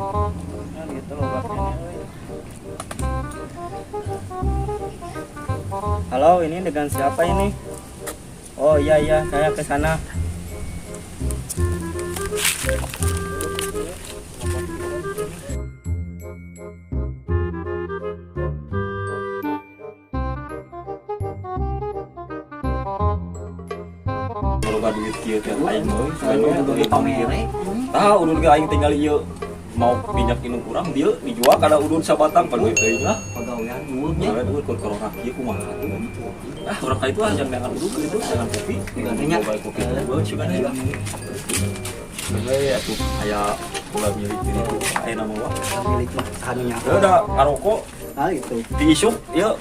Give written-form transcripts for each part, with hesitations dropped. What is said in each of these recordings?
Nah, gitu loh baknya. Halo, ini dengan siapa ini? Oh iya iya, saya ke sana. Boga duit kieu teh aing euy, Aduh, duit pamere. Tah udun ge aing tinggal ieu mau minyak inum kurang dia dijual kada udun sabatang pan duit teuing lah. Pagawean mulutnya. Pagawean euy keur corona kieu kumaha tuh. Ah, urang ka itu ah jangan udun itu jangan kopi. Gantinya. Boga kopi euy sugan lah. Sebenarnya atuh aya boga milik diri tuh aya nama wah. Milik mah sanunya. Ya udah ngarokok Ah gitu. diisuk ya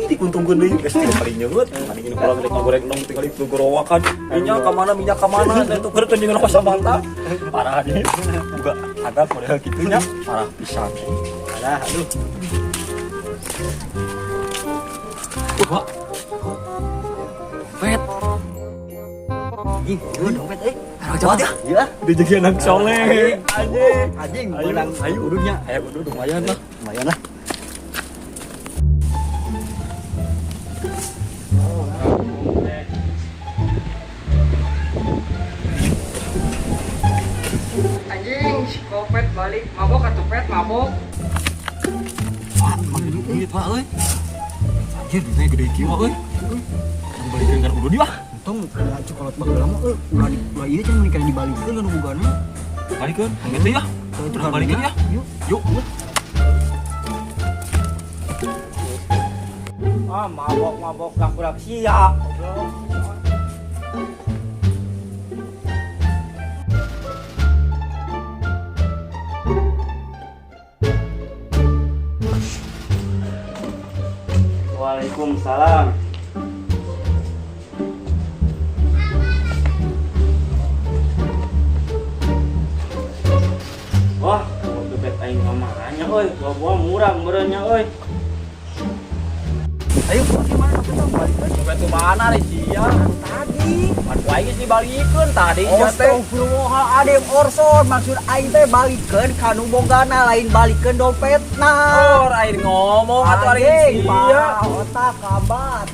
dikuntungkeun deui geus teu paling nyeungeut mending ini urang rek ngagoreng endong tinggal itu gorowakan minyak ka mana eta tuh keur teu jeung rokok sabatang parah nih buka agak model kitu nya parah pisan. Alah, aduh. Wah, pet. Ih, euy dompet euy. Jawab ya. Iya. Udah jadi anak soleh anjing. Anjing, Ayo, menang ayo. Udunnya. Ayo udah lumayan lah. Lumayan lah. Anjing, si Kopet balik mabok atuh pet mabok. Pak, mang duit pak euy. Anjir duitnya gede kieu euy. Dibalikeun kan udah dia. Untung kada cokolat baheula mah euy, ulah di ulah ieu can menikah dibalikeun kan bogana. Balikeun, gitu ya. Kalau itu Urang balikeun ya. Yuk. Yuk. Ah, mabok-mabok laku-laku sia. Goblok. Waalaikumsalam. Wah, dompet aing kamaranya euy, buah-buah murah meureunnya euy. Ayo gimana dompetnya balikeun? Dompet ke mana nih sia? Tadi. Aduh aing geus dibalikeun tadi sia teh. Astagfirullahaladzim Orson, maksud aing teh balikeun ka nu bogana lain balikeun dompetna. Oh, aing ngomong atuh ari Anjing, sia. parah otak kabat.